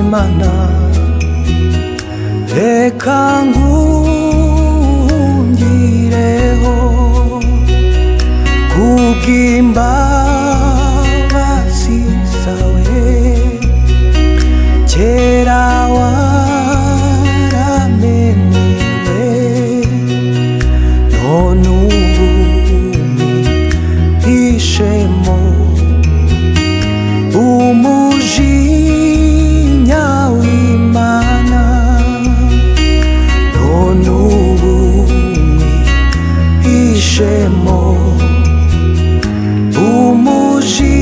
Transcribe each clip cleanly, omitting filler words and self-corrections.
Mana, reka nkungireho kubw'imbabazi zawe. Kera waramenewe, none ubu uhishemo umujinya w'Imana, none ubu uhishemo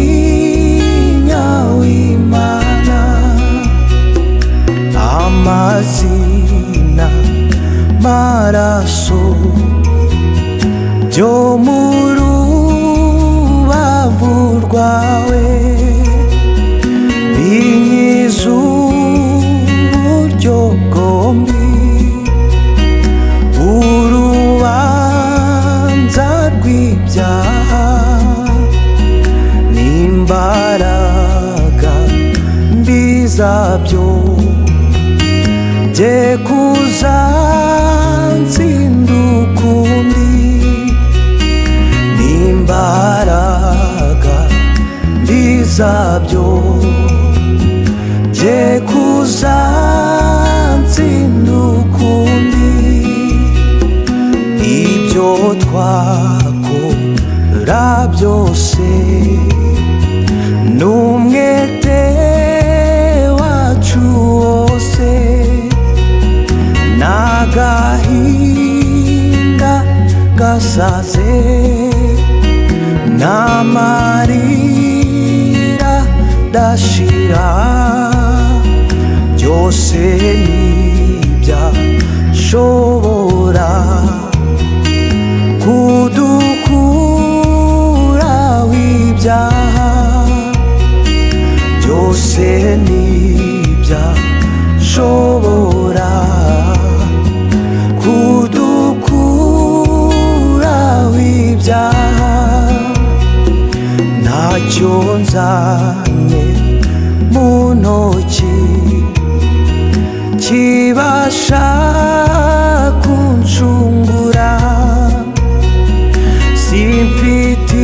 umujinya w'Imana. Amazina maraso byo mu rubavu rwawe binkiza uburyo bwombi, urubanza rw'ibyaha n'imbaraga mbi zabyo bye kuzatsinda ukundi, n'imbaraga mbi zabyo bye kuzatsinda ukundi. Ibyo twakora byose n'umwete wacu wose n'agahinda gasaze n'amarira dashira, byose ntibyashobora kudukuraho ibyaha, byose ntibyashobora kudukuraho ibyaha. Ntacyo nzanye mu ntoki kibasha kuncungura, simfite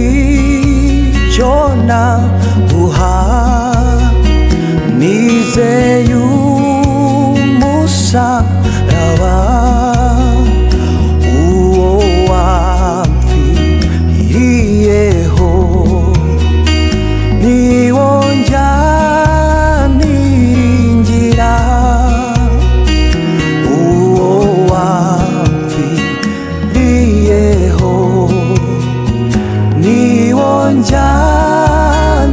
icyo naguha, nizeye umusaraba uwo wamfiriyeho, niwo njya niringira, uwo wamfiriyeho, niwo njya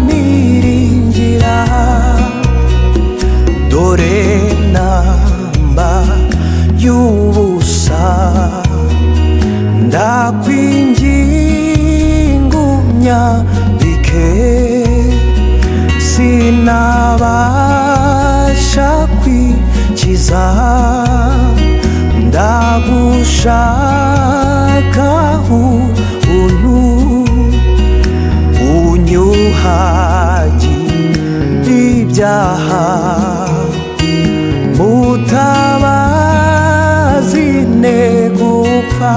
niringira. Dore namba y'ubusa, ndakwinginga unyambike, sinabasha kwikiza, ndagushaka ubuntu, unyuhagire ibyaha, mutabazi ne gupfa.